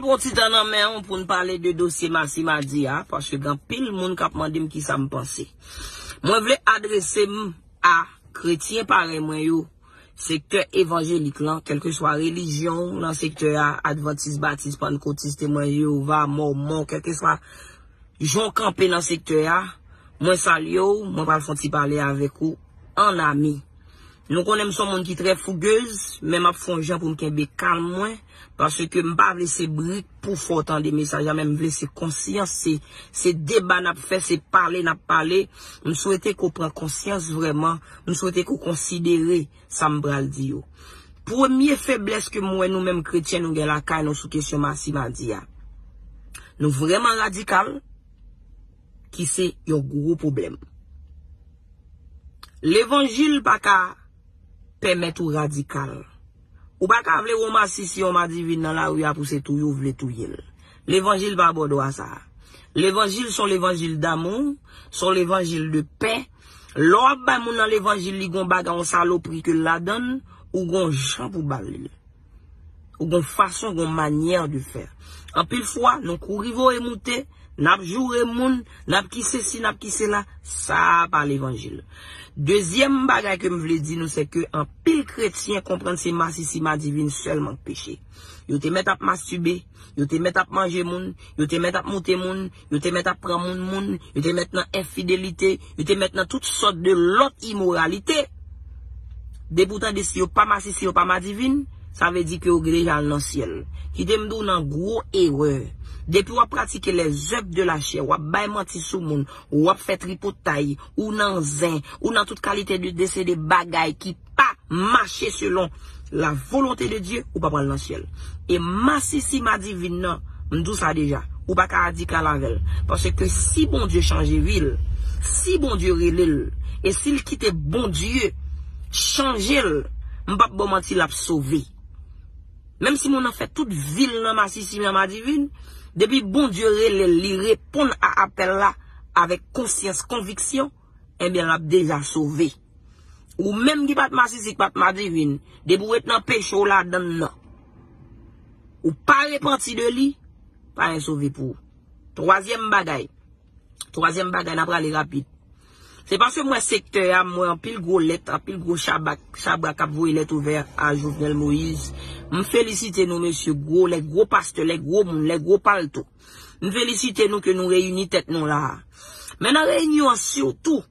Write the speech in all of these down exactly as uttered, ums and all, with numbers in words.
Pran ti tan nan men w pou n pale de dosye Masimadi a, paske gen anpil moun k ap mande m kisa m panse. Mwen vle adrese m a kretyen parèy mwen yo, sektè evanjelik lan, kèlkeswa relijyon w nan sektè a, advantis, batis, pannkotis, temwen Jewova, mòmon, kèlkeswa jan w kanpe nan sektè a, mwen salye w, mwen pral fè yon ti pale avèk ou an ami. Nou konnen m se yon moun ki trè fougez, men m ap fè yon jan pou m kenbe kalm mwen, paske m pa vle se brik pou fè w tande mesaj la, men m vle se konsyans, se, se deba n ap fè, se pale n ap pale. M swete ke w pran konsyans vrèman, m swete ke w konsidere sa m pral di yo. Premye feblès ke m wè nou menm kretyen nou gen lakay nou sou kesyon Masimadi a. Nou vrèman radikal, ki se yon gwo pwoblèm. Levanjil pa ka pèmèt ou radikal. Ou pa ka vle wè yon masisi, yon madivin nan lari a pou se touye w vle touye l. Levanjil pa ba w dwa sa a. Levanjil se yon levanjil damou, se yon levanjil de pè. Lè w ap bay moun nan levanjil, li gon bagay, yon salopri ke l ladann, ou gon jan pou ba l li. Ou gon fason, gon manyè de fè. Anpil fwa, nou kouri voye moute, n ap joure moun, n ap ki sesi, n ap ki sela, sa a pa levanjil. Dezyèm bagay ke m vle di nou, se ke anpil kretyen konprann se masisi madivin sèlman k peche. Yo te mèt ap mastibe, yo te mèt ap manje moun, yo te mèt ap moute moun, yo te mèt ap pran moun moun, yo te mèt nan enfidelite, yo te mèt nan tout sòt de lòt imoralite. Depi w tande si yo pa masisi, yo pa madivin, sa vle di ke yo deja al nan syèl. Kite m di w nan gwo erè. Depi w ap pratike les œuvres de la chair, w ap bay manti sou moun, w ap fè tripotay, ou nan zen, ou nan tout kalite de, de, se de bagay ki pa mache selon la volonte de Dye, ou pa pral nan syèl. E masisi madivin nan, m di w sa deja, ou pa ka radikal avè l. Paske si Bondye chanje vi l, si Bondye rele l, e si l kite Bondye chanje l, m p ap ba w manti, l ap sove. Menm si moun nan fè tout vi l nan masisi, nan madivin, depi Bondye rele l, li reponn a apèl la avèk konsyans, konviksyon, ebyen, l ap deja sove. Ou menm ki pa t masisi, ki pa t madivin, depi w ret nan peche w ladann nan, ou pa repanti de li, pa gen sove pou ou. Twazyèm bagay, twazyèm bagay, n ap prale rapid. Se paske m wè sektè a, m wè anpil gwo lèt, anpil gwo chabak, chabrak k ap voye lèt ouvè a Jovenel Moïse. M felisite nou, mesye, gwo, lè gwo pastè, lè gwo moun, lè gwo palto. M felisite nou ke nou reyini tèt nou la a. Men nan reyinyon an sitou,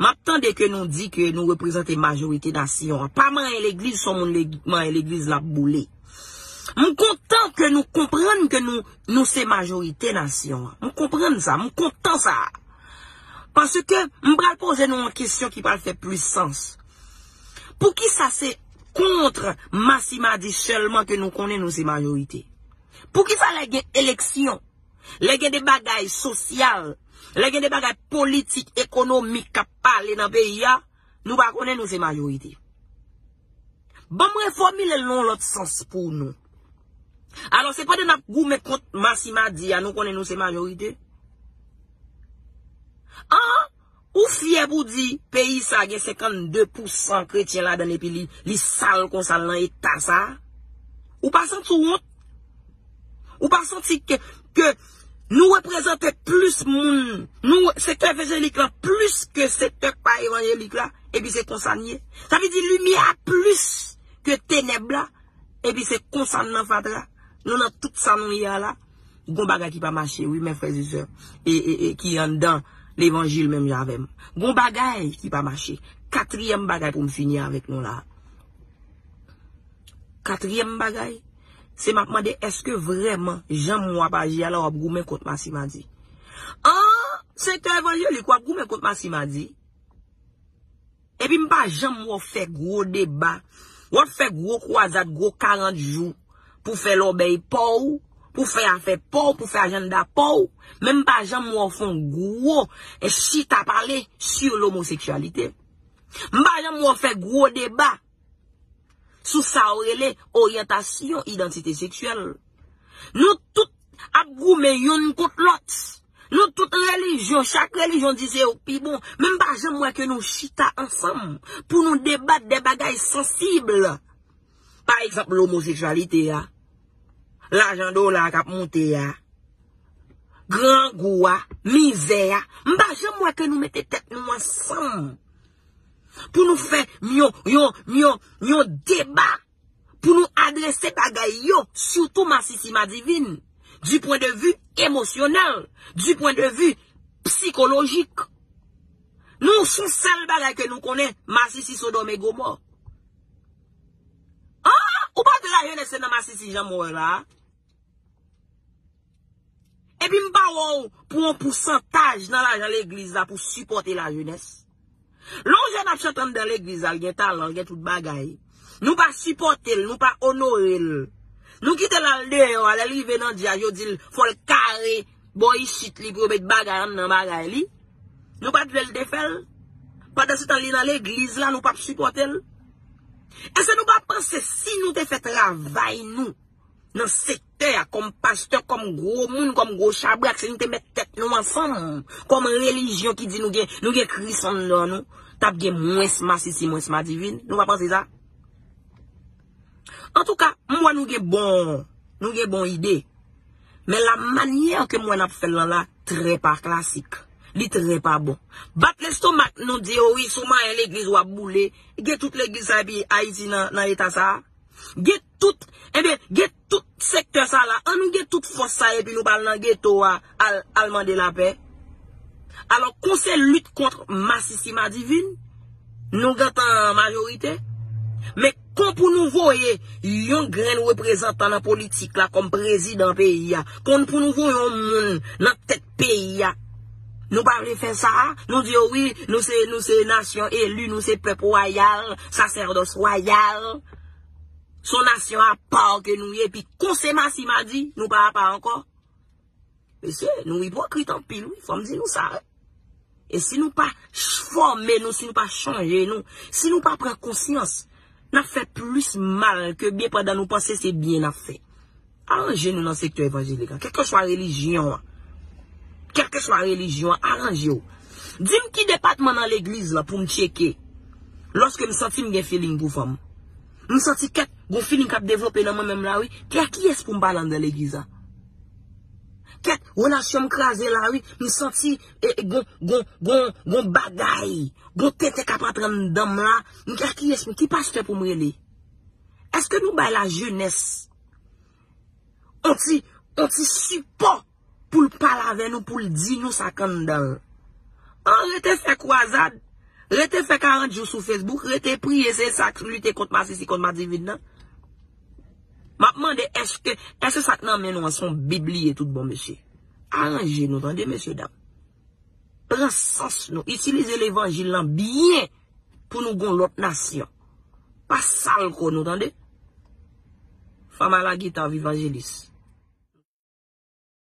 m ap tande ke nou di ke nou reprezante majorite nasyon an. Pa manyen legliz, se yon moun leg-, manyen legliz l ap boule. M kontan ke nou konprann ke nou, nou se majorite nasyon an. M konprann sa, m kontan sa. Paske m pral poze nou yon kesyon ki pral fè plis sans. Poukisa se kont Masimadi sèlman ke nou konnen nou se majorite? Poukisa lè gen eleksyon, lè gen de bagay sosyal, lè gen de bagay politik, ekonomik k ap pale nan peyi a, nou pa konnen nou se majorite? Ban m refòmile l nan yon lòt sans pou nou. Alò, se pandan n ap goumen kont Masimadi a, nou konnen nou se majorite? An, ou fyè pou di peyi sa gen senkannde pousan kretyen ladan l epi li, li sal konsa, l nan eta sa? Ou pa santi w wont? Ou pa santi ke, ke nou reprezante plis moun, nou, sektè evanjelik la plis ke sektè k pa evanjelik la, epi se konsa n ye? Sa vle di limyè a plis ke tenèb la, epi se konsa n nan fatra. Nou nan tout sa nou ye a la. Gon bagay ki pa mache, wi, men frè e sè, e, e, e, ki anndan levanjil menm jan avè m. Gon bagay ki pa mache. Katriyèm bagay pou m fini avèk nou la. Katriyèm bagay, se m ap mande, èske vrèman, jan m wè w ap aji a la, w ap goumen kont Masimadi? An, sektè evanjelik, w ap goumen kont Masimadi? Epi m pa janm wè w fè gwo deba. W ap fè gwo kwazad, gwo karant jou pou fè lòbèy pa w, pou fè afè pa w, pou fè ajanda pa w. Men m pa janm wè w fè yon gwo, eh, chita pale sur l'homosexualité. M pa janm wè w fè gwo deba sou sa w rele oryantasyon idantite seksyèl. Nou tout ap goumen youn kont lòt. Nou tout relijyon, chak relijyon di se yo k pi bon. Men m pa janm wè ke nou chita ansanm pou nou debat de bagay sansib. Pa egzanp, lomoseksyalite a. lajan dola k ap moute a, grangou a, mizè a, m pa janm wè ke nou mete tèt nou ansanm pou nou fè yon, yon, yon, yon deba, pou nou adrese bagay yo, sitou masisi madivin, du point de vue émotionnel, du point de vue psychologique. Nou, se yon sèl bagay ke nou konnen, masisi Sodòm e Gomò. Ah, ou pa wè lajenès se nan masisi jan m wè la? Epi m pa wè w pou yon pousantaj nan lajan legliz la pou sipòte lajenès. Lè yon jèn ap chante anndan legliz la, l gen talan, l gen tout bagay. Nou pa sipòte l, nou pa onore l. Nou kite l al deyò a, lè l rive nan djaz, yo di l fò l kare bò isit li pou yo met bagay anndan bagay li. Nou pa t vle l te fè l. Pandansetan li nan legliz la, nou p ap sipòte l. Èske nou pa panse si nou te fè travay nou nan sektè a, kòm pastè, kòm gwo moun, kòm gwo chabrak, si nou te met tèt nou ansanm, kòm relijyon ki di nou gen, nou gen Kris anndan nou, t ap gen mwens masisi, mwens madivin? Nou pa panse sa? Antouka, m wè nou gen bon, nou gen bon ide. Men la manyè ke m wè n ap fè l lan la, trè pa klasik. Li trè pa bon. Bat lestomak nou di, o wi, sou manyen legliz w ap boule. Gen tout legliz sa epi Ayiti nan, nan eta sa a. Gen tout, ebyen, gen tout sektè sa la. An nou gen tout fòs sa epi nou pa al nan geto a, al, al mande lapè. Alò, kon se lit kont masisi madivin, nou gentan majorite. Men kon pou nou voye yon grenn reprezantan nan politik la kòm prezidan peyi a, kon pou nou voye yon moun nan tèt peyi a, nou pa vle fè sa a. Nou di yo, wi, nou se, nou se nasyon eli, nou se pèp wayal, sasèdòs wayal. Se yon nasyon apa ke nou ye, epi kon se masi madi, nou pa apa ankò. Mesye, nou ipokrit anpil, wi, fò m di nou sa, wi. E si nou pa ch-, fòme nou, si nou pa chanje nou, si nou pa pran konsyans, n ap fè plis mal ke byen pandan nou panse se byen n ap fè. Aranje nou nan sektè evanjelik la, kèlkeswa relijyon an. Kèlkeswa relijyon an, aranje w. Di m ki depatman nan legliz la pou m tcheke. Lòske m santi m gen feeling pou fanm. M santi kèk gon feeling k ap devlope nan mwen menm la, wi. Kè kiyès pou m pale anndan legliz la? Kèk relasyon m kraze la, wi. M santi, e, e, gon, gon, gon, gon bagay, gon tenten k ap antre anndan m la. M kè kiyès, ki pastè pou m rele? Èske nou bay lajenès on ti, on ti sipò pou l pale avè nou, pou l di nou sa k anndan l? An rete fè kwazad, rete fè karant jou sou Facebook, rete priye, se sa k lite kont masisi, kont madivin nan. M ap mande, èske, èske sa k nan men nou an se yon bib li ye tout bon, mesye? Aranje nou, tande, mesye dam. Pran sans nou, itilize levanjil lan byen pou nou gon lòt nasyon. Pa sal kò nou, tande. Fanm a la gita, viv Angelis.